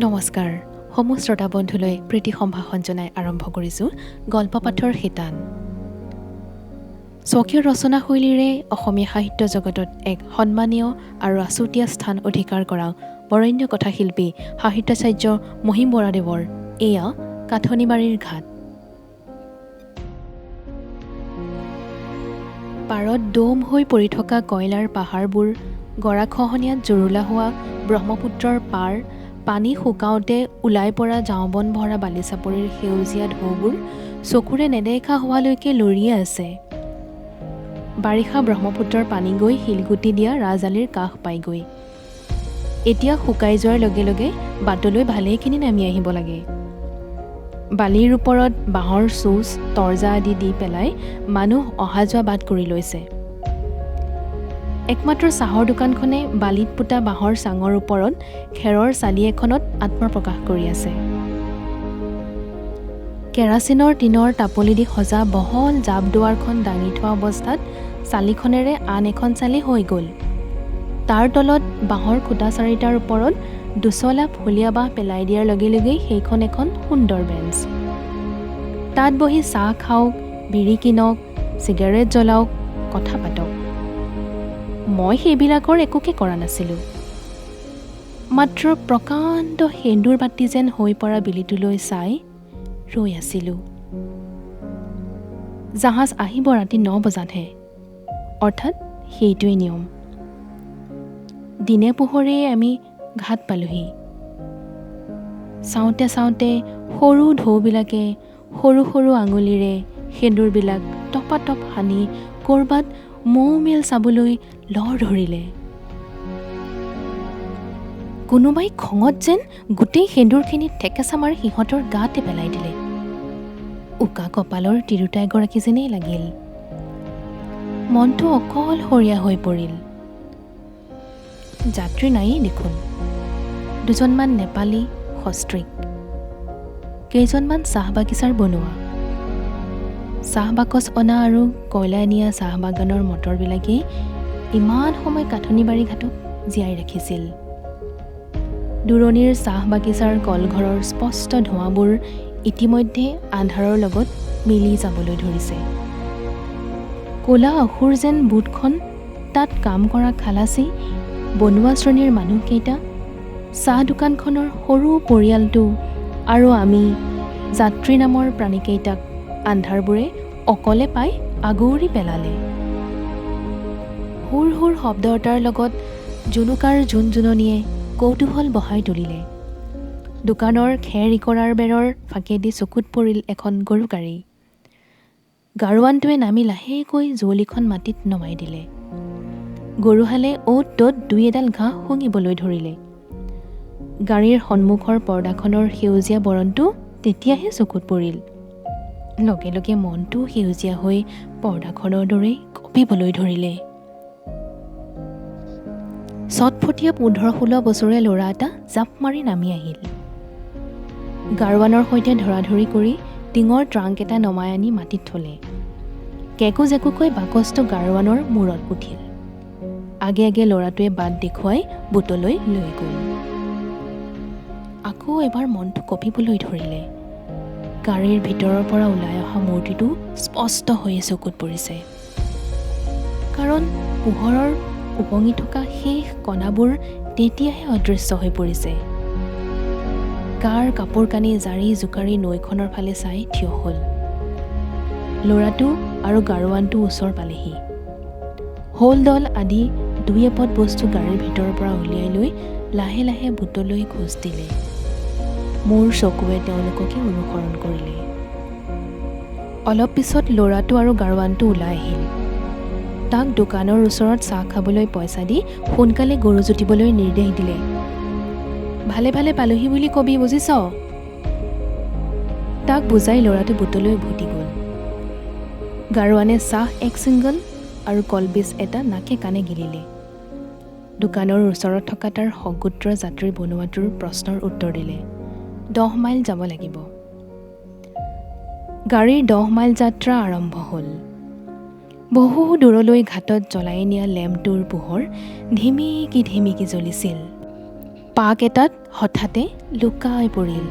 নমস্কাৰ সমূহ শ্ৰোতা বন্ধুলৈ প্ৰীতি সম্ভাষণ জনাই আৰম্ভ কৰিছোঁ গল্প পাঠৰ শিতান। স্বকীয় ৰচনাশৈলীৰে অসমীয়া সাহিত্য জগতত এক সন্মানীয় আৰু আছুতীয়া স্থান অধিকাৰ কৰা বৰেণ্য কথাশিল্পী সাহিত্যাচাৰ্য মহিম বৰাদেৱৰ এয়া কাঠনিবাৰীৰ ঘাট। পাৰত দম হৈ পৰি থকা কয়লাৰ পাহাৰবোৰ, গৰাখহনীয়াত জুৰুলা হোৱা ব্ৰহ্মপুত্ৰৰ পাৰ, পানী শুকাওঁতে ওলাই পৰা ঝাওবন ভৰা বালিচাপৰিৰ সেউজীয়া ঢৌবোৰ চকুৰে নেদেখা হোৱালৈকে লৰিয়ে আছে। বাৰিষা ব্ৰহ্মপুত্ৰৰ পানী গৈ শিলগুটি দিয়া ৰাজআলিৰ কাষ পায়গৈ। এতিয়া শুকাই যোৱাৰ লগে লগে বাটলৈ ভালেখিনি নামি আহিব লাগে। বালিৰ ওপৰত বাঁহৰ চুঁচ, তৰ্জা আদি দি পেলাই মানুহ অহা যোৱা বাট কৰি লৈছে। একমাত্ৰ চাহৰ দোকানখনে বালিত পোতা বাঁহৰ চাঙৰ ওপৰত খেৰৰ চালি এখনত আত্মপ্ৰকাশ কৰি আছে। কেৰাচিনৰ টিনৰ টাপলি দি সজা বহল জাপ দুৱাৰখন দাঙি থোৱা অৱস্থাত চালিখনেৰে আন এখন চালি হৈ গ'ল। তাৰ তলত বাঁহৰ খুঁটা চাৰিটাৰ ওপৰত দুচলা ফলীয়া বাঁহ পেলাই দিয়াৰ লগে লগেই সেইখন এখন সুন্দৰ বেঞ্চ। তাত বহি চাহ খাওক, বিড়ি কিনক, চিগাৰেট জ্বলাওক, কথা পাতক। মই সেইবিলাকৰ একোকে কৰা নাছিলোঁ। মাত্ৰ প্ৰকাণ্ড সেন্দুৰ বাতি যেন হৈ পৰা বেলিটোলৈ চাই ৰৈ আছিলোঁ। জাহাজ আহিব ৰাতি 9 বজাতহে, অৰ্থাৎ সেইটোৱেই নিয়ম। দিনে পোহৰে আমি ঘাট পালোহি। চাওঁতে চাওঁতে সৰু ঢৌবিলাকে সৰু সৰু আঙুলিৰে সেন্দুৰবিলাক টপাটপ সানি ক'ৰবাত মৌ মেল চাবলৈ লৰ ধৰিলে। কোনোবাই খঙত যেন গোটেই সেন্দুৰখিনি ঠেকেচা মাৰি সিহঁতৰ গাতে পেলাই দিলে। উকা কপালৰ তিৰোতা এগৰাকী যেনেই লাগিল। মনটো অকলশৰীয়া হৈ পৰিল। যাত্ৰী নায়েই দেখোন। দুজনমান নেপালী সস্ত্ৰীক, কেইজনমান চাহ বাগিচাৰ বনোৱা, চাহ বাকচ অনা আৰু কয়লা নিয়া চাহ বাগানৰ মটৰবিলাকেই ইমান সময় কাঠনিবাৰী ঘাটক জীয়াই ৰাখিছিল। দূৰণিৰ চাহ বাগিচাৰ কলঘৰৰ স্পষ্ট ধোঁৱাবোৰ ইতিমধ্যে আন্ধাৰৰ লগত মিলি যাবলৈ ধৰিছে। ক'লা অসুৰ যেন বোটখন, তাত কাম কৰা খালাচী, বনোৱা শ্ৰেণীৰ মানুহকেইটা, চাহ দোকানখনৰ সৰু পৰিয়ালটো আৰু আমি যাত্ৰী নামৰ প্ৰাণীকেইটাক আন্ধাৰবোৰে অকলে পাই আগুৰি পেলালে। হুৰ হুৰ শব্দ এটাৰ লগত জুনুকাৰ জোনজোননিয়ে কৌতূহল বঢ়াই তুলিলে। দোকানৰ খেৰ ইকৰাৰ বেৰৰ ফাঁকেদি চকুত পৰিল এখন গৰু গাড়ী। গাৰোৱানটোৱে নামি লাহেকৈ যুঁৱলিখন মাটিত নমাই দিলে। গৰুহালে অ'ত ত'ত দুই এডাল ঘাঁহ শুঙিবলৈ ধৰিলে। গাড়ীৰ সন্মুখৰ পৰ্দাখনৰ সেউজীয়া বৰণটো তেতিয়াহে চকুত পৰিল। লগে লগে মনটো সেউজীয়া হৈ পৰ্দাখনৰ দৰেই কঁপিবলৈ ধৰিলে। চটফটীয়া 15-16 বছৰীয়া ল'ৰা এটা জাপ মাৰি নামি আহিল। গাৰোৱানৰ সৈতে ধৰাধৰি কৰি টিঙৰ ট্ৰাংক এটা নমাই আনি মাটিত থ'লে। কেকো জেকোকৈ বাকচটো গাৰোৱানৰ মূৰত উঠিল। আগে আগে ল'ৰাটোৱে বাট দেখুৱাই বোটলৈ লৈ গ'ল। আকৌ এবাৰ মনটো কঁপিবলৈ ধৰিলে। গাড়ীৰ ভিতৰৰ পৰা ওলাই অহা মূৰ্তিটো স্পষ্ট হৈ চকুত পৰিছে। কাৰণ পোহৰৰ উপঙি থকা শেষ কণাবোৰ তেতিয়াহে অদৃশ্য হৈ পৰিছে। গাৰ কাপোৰ কানি জাৰি জোকাৰি নৈখনৰ ফালে চাই থিয় হ'ল। ল'ৰাটো আৰু গাৰোৱানটো ওচৰ পালেহি। হোল দল আদি দুই এপদ বস্তু গাড়ীৰ ভিতৰৰ পৰা উলিয়াই লৈ লাহে লাহে বোটলৈ খোজ দিলে। মোৰ চকুৱে তেওঁলোককে অনুসৰণ কৰিলে। অলপ পিছত ল'ৰাটো আৰু গাৰোৱানটো ওলাই আহিল। তাক দোকানৰ ওচৰত চাহ খাবলৈ পইচা দি সোনকালে গৰু জুতিবলৈ নিৰ্দেশ দিলে। ভালে ভালে পালোহি বুলি কবি, বুজিছ? তাক বুজাই ল'ৰাটো বোটলৈ উভতি গ'ল। গাৰোৱানে চাহ এক ছিংগল আৰু কলপিচ এটা নাকে কাণে গিলিলে। দোকানৰ ওচৰত থকা তাৰ সগোত্ৰ যাত্ৰী বনোৱাটোৰ প্ৰশ্নৰ উত্তৰ দিলে, 10 মাইল যাব লাগিব। গাড়ীৰ 10 মাইল যাত্ৰা আৰম্ভ হ'ল। বহু দূৰলৈ ঘাটত জ্বলাই নিয়া লেম্পটোৰ পোহৰ ধিমিকি ধিমিকি জ্বলিছিল। পাক এটাত হঠাতে লুকাই পৰিল।